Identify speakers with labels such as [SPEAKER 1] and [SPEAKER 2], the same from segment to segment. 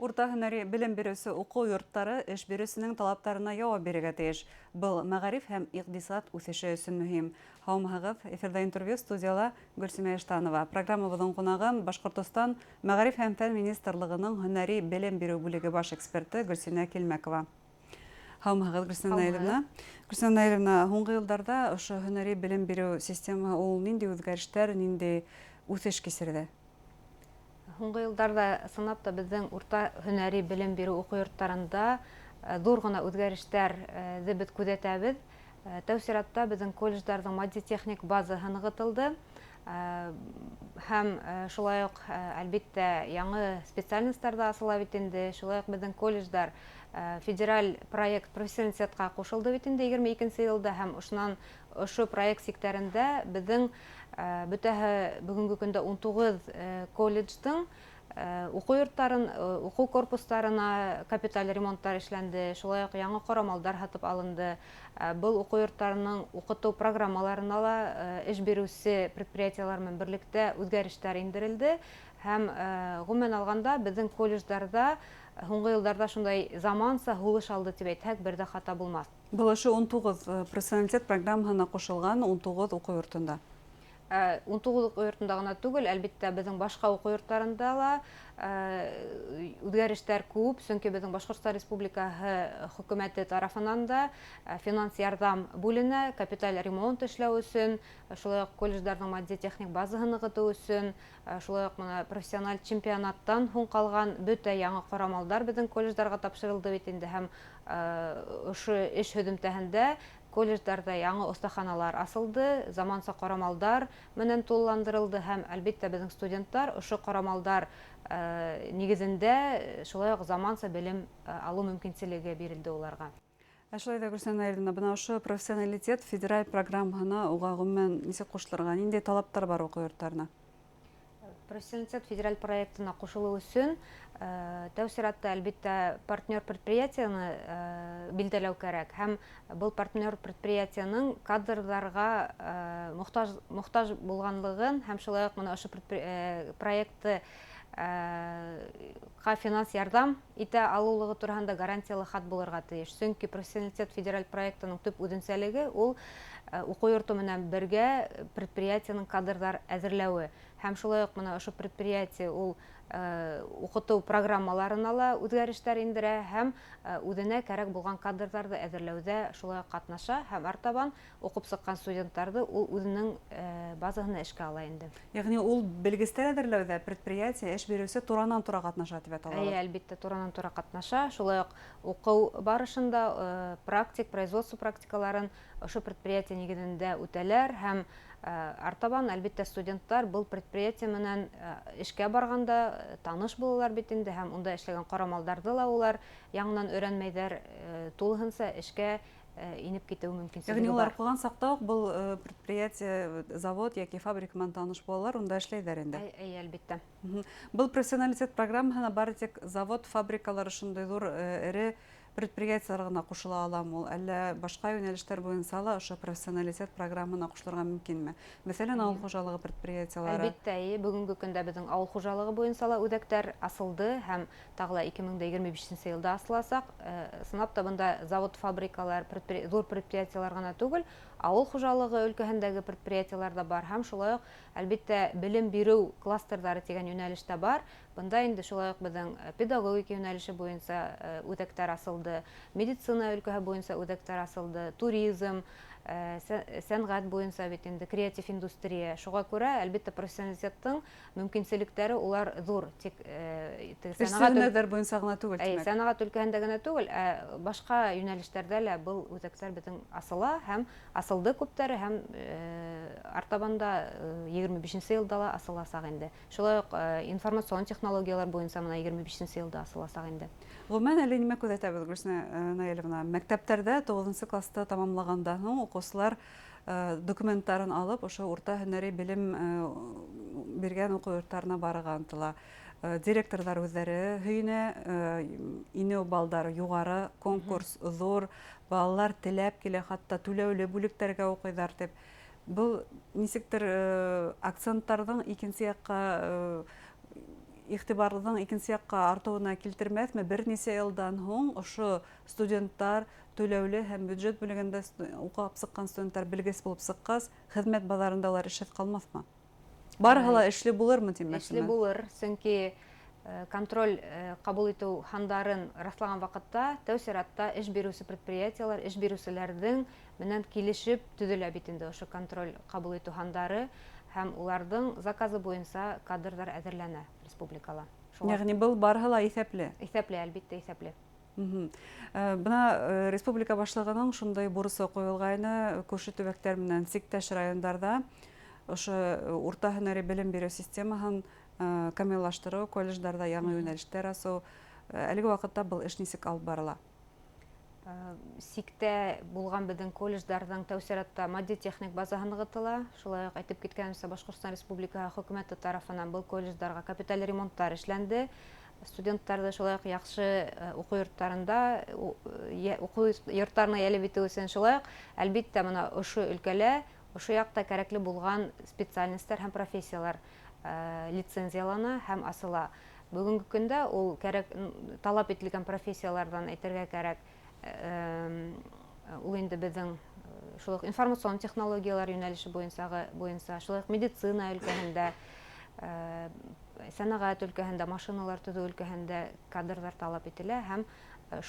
[SPEAKER 1] Урта һөнәри белем биреүсе уҡыу йорттары эш биреүсенең талаптарына яуап бирергә тейеш. Был мәғариф һәм иҡтисад үҫеше өсөн мөһим. Һаумыһығыҙ! Эфирҙа интервью, студияла Гөлсимә Иштанова. Программабыҙҙың ҡунағы — Башҡортостан Мәғариф һәм фән министрлығының һөнәри белем биреү бүлеге баш эксперты Гөлсинә Килмәкова. Һаумыһығыҙ, Гөлсинә Наилевна! Гөлсинә Наилевна, һуңғы йылдарҙа ошо һөнәри белем биреү системаһы ул ниндәй үҙгәрештәр, ниндәй үҫеш кисерҙе?
[SPEAKER 2] Һуңғы йылдарҙа ысынлап та беҙҙең урта һөнәри белем биреү уҡыу йорттарында ҙур ғына үҙгәрештәрҙе беҙ күҙәтәбеҙ. Тәү сиратта беҙҙең колледждарҙың матди-техник базаһы нығытылды һәм шулай уҡ, әлбиттә, яңы специальностар ҙа асыла бит инде. Шулай уҡ беҙҙең колледждар федераль проект «Профессионалитетҡа» ҡушылды бит инде 22-нсе йылда, һәм ошонан ошо проект сиктәрендә беҙҙең бөтәһе бөгөнгө көндә 19 колледждың уҡыу йорттарын, уҡыу корпустарына капиталь ремонттар эшләнде, шулай уҡ яңы ҡорамалдар һатып алынды. Был уҡыу йорттарының уҡытыу программаларына ла эш биреүсе предприятиелар менән берлектә үҙгәрештәр индерелде, һәм ғөмүмән алғанда беҙҙең колледждарҙа һуңғы йылдарҙа шундай заманса һулыш алды тип әйтһәк, бер ҙә хата булмаҫ.
[SPEAKER 1] Был ошо 19 «Профессионалитет» программаһына ҡушылған 19 уҡыу йортонда.
[SPEAKER 2] 19 уҡыу йортонда ғына түгел, әлбиттә, беҙҙең башҡа уҡыу йорттарында ла үҙгәрештәр күп, сөнки беҙҙең Башҡортостан Республикаһы хөкүмәте тарафынан да финанс ярҙам бүленә капиталь ремонт эшләү өсөн, шулай уҡ колледждарҙың матди-техник базаһын нығытыу өсөн, шулай уҡ бына профессиональ чемпионаттан һуң ҡалған бөтә яңы ҡорамалдар беҙҙең колледждарға тапшырылды бит инде, һәм ошо эш һөҙөмтәһендә колледждарҙа яңы оҫтаханалар асылды, заманса ҡорамалдар менән тулыландырылды, һәм әлбиттә беҙҙең студенттар ошо ҡорамалдар нигеҙендә шулай уҡ заманса белем алыу мөмкинселеге бирелде уларға.
[SPEAKER 1] Ә шулай ҙа, Гөлсинә Наилевна, бына ошо «Профессионалитет» федераль программаһына уға ғөмүмән нисек ҡушылырға, ниндәй талаптар бар уҡыу йорттарына?
[SPEAKER 2] «Профессионалитет» федераль проектына ҡушылыу өсөн тәү сиратта, әлбиттә, партнер предприятияны билдәләү кәрәк, һәм был партнер предприятияның кадрҙарға мохтаж булғанлығын һәм шулай уҡ бына ошо проектты ға финанс ярҙам итә алыулығы тураһында гарантиялы хат булырға тейеш. Сөнки «Профессионалитет» федераль проектының төп үҙенсәлеге ул уҡыу йорто менән бергә предприятияның кадрҙар әҙерләүе, һәм шулай уҡ бына ошо предприятие ул уҡытыу программаларына ла үҙгәрештәр индерә һәм үҙенә кәрәк булған кадрҙарҙы әҙерләүҙә шулай уҡ ҡатнаша, һәм артабан уҡып сыҡҡан студенттарҙы ул үҙенең базаһына эшкә ала инде.
[SPEAKER 1] Йәғни ул белгестәр әҙерләүҙә предприятие, эш биреүсе туранан-тура ҡатнаша тип әйтә алабыҙ?
[SPEAKER 2] Эйе, әлбиттә, туранан-тура ҡатнаша. Шулай уҡ уҡыу барышында практик, производство практикаларын ошо предприятие нигеҙендә үтәләр, һәм артабан, әлбиттә, студенттар был предприятие менән эшкә барғанда таныш булалар бит инде, һәм унда эшләгән ҡорамалдарҙы ла улар яңынан өйрәнмәйҙәр, тулыһынса эшкә инеп китеү мөмкинселеге
[SPEAKER 1] Йәғни улар
[SPEAKER 2] бар.
[SPEAKER 1] уҡыған саҡта уҡ был предприятие, завод йәки фабрика менән таныш булалар, унда эшләйҙәр инде.
[SPEAKER 2] Эйе, әлбиттә.
[SPEAKER 1] Был «Профессионалитет» программаһына бары тик завод, фабрикалар, ошондай ҙур эре предприятиелар ғына ҡушыла аламы ул, әллә башҡа йүнәлештәр буйынса ла ошо «Профессионалитет» программаһына ҡушылырға мөмкинме? Мәҫәлән, ауыл хужалығы предприятиелары.
[SPEAKER 2] Әлбиттә, эйе, бөгөнгө көндә беҙҙең ауыл хужалығы буйынса ла үҙәктәр асылды һәм тағы ла 2025-нсе йылда асыласаҡ. Ысынлап та, бында завод, фабрикалар, ҙур предприятиелар ғына түгел, ауыл хужалығы өлкәһендәге предприятиелар ҙа бар, һәм шулай уҡ, әлбиттә, белем биреү кластерҙары тигән йүнәлеш тә бар. Бында инде шулай уҡ беҙҙең педагогика йүнәлеше буйынса үҙәктәр асылды, медицина өлкәһе буйынса үҙәктәр асылды, туризм, сәнғәт буйынса бит инде креатив индустрия. Шуға күрә, әлбиттә, «Профессионалитеттың» мөмкинселектәре улар ҙур. Тик теге
[SPEAKER 1] Эшсе һөнәрҙәр буйынса ғына түгел, тимәк.
[SPEAKER 2] Сәнәғәт өлкәһендә генә түгел, ә башҡа йүнәлештәрҙә лә был үҙәктәр беҙҙең асыла һәм асылды күптәре, һәм артабан да 25-нсе йылда ла асыласаҡ инде. Шулай уҡ информацион технологиялар буйынса бына 25-нсе йылда асыласаҡ инде.
[SPEAKER 1] Ғөмүмән, әле нимә күҙәтәбеҙ, Гөлсинә Наилевна? Мәктәптәрҙә 9-нсо класты тамамлағандан һуң уҡыусылар документтарын алып, ошо урта һөнәри белем биргән уҡыу йорттарына барырға ынтыла. Директорҙар үҙҙәре һөйөнә, инеү балдары юғары, конкурс ҙур, балалар теләп килә, хатта түләүле бүлектәргә уҡыйҙар тип. Был нисектер акценттарҙың икенсе яҡҡа Иғтибарҙың икенсе яҡҡа артыуына килтермәҫме? Бер нисә йылдан һуң ошо студенттар түләүле һәм бюджет бүлегендә уҡып сыҡҡан студенттар белгес булып сыҡҡас, хеҙмәт баҙарында улар эшһеҙ ҡалмаҫмы? Барыһы ла эшле булырмы тимәксемен?
[SPEAKER 2] Эшле булыр, сөнки контроль ҡабул итеү һандарын раҫлаған ваҡытта тәү сиратта эш биреүсе предприятиелар, эш биреүселәрҙең менән килешеп төҙөлә бит инде ошо контроль ҡабул итеү һандары, һәм уларҙың заказы буйынса кадрҙар әҙерләнә республикала.
[SPEAKER 1] Йәғни был барыһы ла иҫәпле?
[SPEAKER 2] Иҫәпле, әлбиттә, иҫәпле.
[SPEAKER 1] Бына республика башлығының шундай бурысы ҡуйылғайны, күрше төбәктәр менән сиктәш райондарҙа ошо урта һөнәри белем биреү системаһын камиллаштырыу, колледждарҙа яңы йүнәлештәр асыу. Әлеге ваҡытта был эш нисек алып барыла?
[SPEAKER 2] Сиктә булған беҙҙең колледждарҙың тәү сиратта матди-техник базаһы нығытыла. Шулай уҡ әйтеп киткәнемсә, Башҡортостан Республикаһы хөкүмәте тарафынан был колледждарға капиталь ремонттар эшләнде. Студенттарҙы шулай уҡ яҡшы уҡыу йорттарында, уҡыу йорттарына йәлеп итеү өсөн шулай уҡ, әлбиттә, бына ошо өлкәлә, ошо яҡта кәрәкле булған специальностар һәм профессиялар лицензиялана һәм асыла. Бөгөнгө көндә ул кәрәк, талап ителгән профессияларҙан әйтергә кәрәк, ул инде беҙҙең шул уҡ информацион технологиялар йүнәлеше буйынса, шулай уҡ медицина өлкәһендә, сәнәғәт өлкәһендә, машиналар төҙөү өлкәһендә кадрҙар талап ителә һәм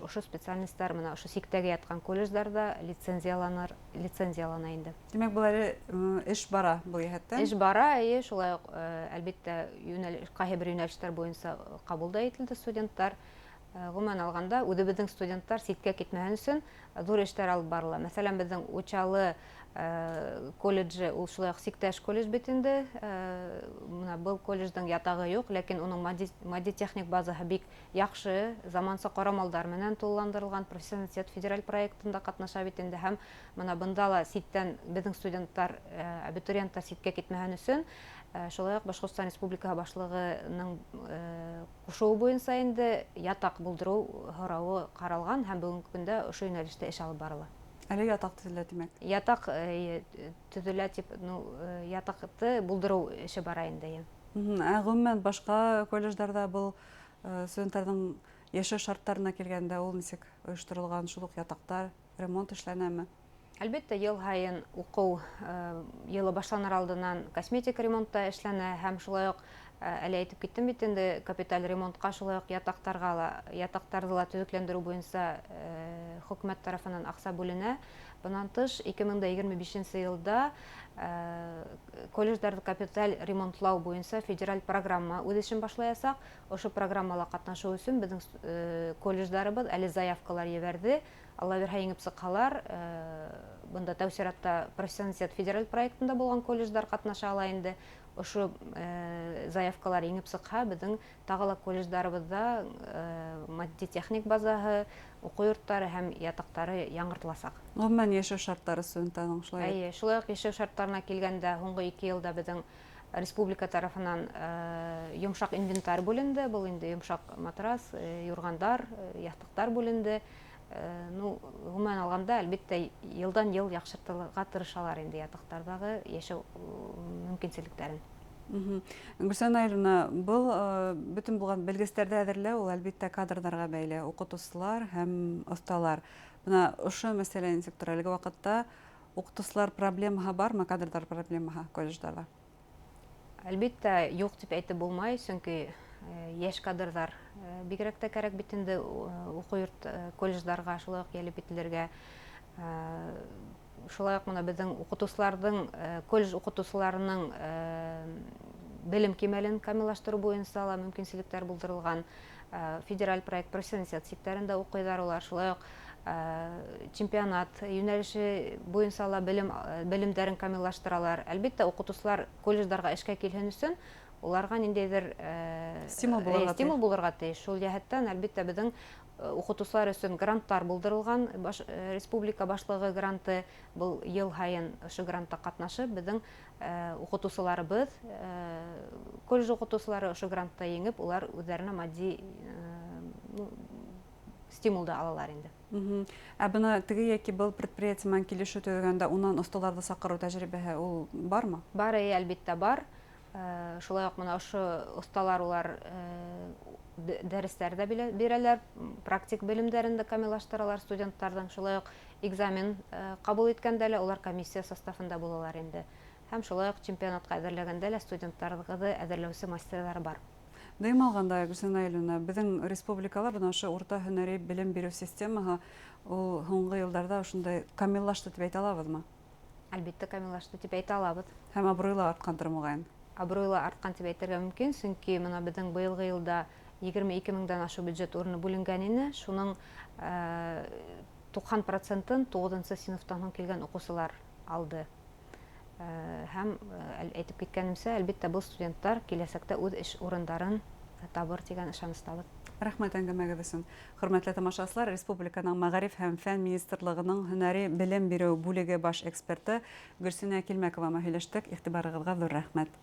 [SPEAKER 2] ошо специальностар бына ошо сиктәге ятҡан колледждарҙа лицензиялана инде.
[SPEAKER 1] Тимәк, был әле эш бара был йәһәттән?
[SPEAKER 2] Эш бара, эйе, шулай уҡ, әлбиттә, ҡайһы бер йүнәлештәр буйынса ҡабул да ителде студенттар. Ғөмүмән алғанда, үҙебеҙҙең студенттар ситкә китмәһен өсөн ҙур эштәр алып барыла. Мәҫәлән, беҙҙең Учалы колледжы, ул шулай уҡ сиктәш колледж бит инде. Бына был колледждың ятағы юҡ, ләкин уның матди-техник базаһы бик яҡшы, заманса ҡорамалдар менән тулыландырылған, профессионалитет федераль проектында ҡатнаша бит инде. Һәм бына бында ла ситтән беҙҙең студенттар, абитуриенттар ситкә китмәһен өсөн, шулай уҡ Башҡортостан Республикаһы башлығының ҡушыуы буйынса инде ятаҡ булдырыу һорауы ҡаралған һәм бөгөнгө көндә ошо йүнәлештә эш алып барыла.
[SPEAKER 1] Әле ятаҡ төҙөлә, тимәк?
[SPEAKER 2] Ятаҡ төҙөлә тип, ятаҡты булдырыу эше бара инде, эйе.
[SPEAKER 1] Ә ғөмүмән башҡа колледждарҙа был студенттарҙың йәшәү шарттарына килгәндә ул нисек ойошторолған, шул уҡ ятаҡтар, ремонт эшләнәме?
[SPEAKER 2] Әлбиттә, йыл һайын уҡыу йылы башланыр алдынан косметик ремонт та эшләнә һәм шулай уҡ, әле әйтеп киттем бит инде, капиталь ремонтҡа шулай уҡ ятаҡтарҙы ла төҙөкләндереү буйынса хөкүмәт тарафынан аҡса бүленә. Бынан тыш, ике мең дә егерме бишенсе йылда колледждарҙы капиталь ремонтлау буйынса федераль программа үҙ эшен башлаясаҡ. Ошо программала ҡатнашыу өсөн беҙҙең колледждарыбыҙ әле заявкалар ебәрҙе. Алла бирһә, еңеп сыҡһалар, бында тәү сиратта профессионалитет федераль проектында булған колледждар ҡатнаша ала инде. Ошо заявкалар еңеп сыҡһа, беҙҙең тағы ла колледждарыбыҙҙа матди-техник базаһы, уҡыу йорттары һәм ятаҡтары яңыртыласаҡ.
[SPEAKER 1] Ғөмүмән, йәшәү шарттары студенттарҙың шулай?
[SPEAKER 2] Эйе, шулай уҡ йәшәү шарттарына килгәндә, һуңғы 2 йылда беҙҙең республика тарафынан йомшаҡ инвентарь бүленде. Был инде йомшаҡ матрас, юрғандар, яҫтыҡтар бүленде. Ғөмүмән алғанда, әлбиттә, йылдан йыл яҡшыртырға тырышалар инде ятаҡтарҙағы йәшәү мөмкинселектәрен.
[SPEAKER 1] Гөлсинә Наилевна, был бөтөн булған белгестәрҙе әҙерләү ул әлбиттә кадрҙарға бәйле, уҡытыусылар һәм оҫталар. Бына ошо мәсьәлә нисек тора? Әлеге ваҡытта уҡытыусылар проблемаһы бармы, кадрҙар проблемаһы колледждарҙа?
[SPEAKER 2] Әлбиттә, юҡ тип әйтеп булмай, сөнки йәш кадрҙар бигерәк тә кәрәк бит инде уҡыу йорт колледждарға шулай уҡ йәлеп ителергә. Шулай уҡ бына беҙҙең уҡытыусыларҙың, колледж уҡытыусыларының белем кимәлен камиллаштырыу буйынса ла мөмкинселектәр булдырылған. Федераль проект профессионалитет сиктәрендә уҡыйҙар улар. Шулай уҡ чемпионат йүнәлеше буйынса ла белемдәрен камиллаштыралар. Әлбиттә, уҡытыусылар колледждарға эшкә килһен өсөн уларға ниндәйҙер
[SPEAKER 1] стимул булырға тейеш.
[SPEAKER 2] Стимул булырға тейеш. Шул йәһәттән, әлбиттә, беҙҙең уҡытыусылар өсөн гранттар булдырылған. Республика башлығы гранты был йыл һайын ошо грантта ҡатнашып, беҙҙең уҡытыусыларыбыҙ, колледж уҡытыусылары ошо грантта еңеп, улар үҙҙәренә матди стимул да алалар инде.
[SPEAKER 1] Ә бына теге йәки был предприятие менән килешеү төҙөгәндә унан оҫталарҙы саҡырыу тәжрибәһе ул бармы?
[SPEAKER 2] Бар, эйе, әлбиттә бар. Шулай уҡ бына ошо оҫталар улар дәрестәр ҙә бирәләр, практик белемдәрен дә камиллаштыралар студенттарҙың. Шулай уҡ экзамен ҡабул иткәндә лә улар комиссия составында булалар инде. Һәм шулай уҡ чемпионатҡа әҙерләгәндә лә студенттарҙы әҙерләүсе мастерҙар бар.
[SPEAKER 1] Дөйөм алғанда, Гөлсинә Наилевна, беҙҙең республикала бына ошо урта һөнәри белем биреү системаһы ул һуңғы йылдарҙа ошондай камиллашты тип әйтә алабыҙмы?
[SPEAKER 2] Әлбиттә, камиллашты тип әйтә алабыҙ.
[SPEAKER 1] Һәм абруйы ла артҡандыр, моғайын.
[SPEAKER 2] Абруйы ла артҡан тип әйтергә мөмкин, сөнки бына беҙҙең быйылғы йылда 22 меңдән ашыу бюджет урыны бүленгән ине. Шуның 90 процентын туғыҙынсы синыфтан һуң килгән уҡыусылар алды. Һәм әйтеп киткәнемсә, әлбиттә, был студенттар киләсәктә үҙ эш урындарын табыр тигән ышаныстабыҙ.
[SPEAKER 1] Рәхмәт әңгәмәгеҙ өсөн. Хөрмәтле тамашасылар, республиканың Мәғариф һәм фән министрлығының һөнәри белем биреү бүлеге баш эксперты Гөлсинә Килмәкова менән һөйләштек. Иғтибарығыҙға ҙур рәхмәт.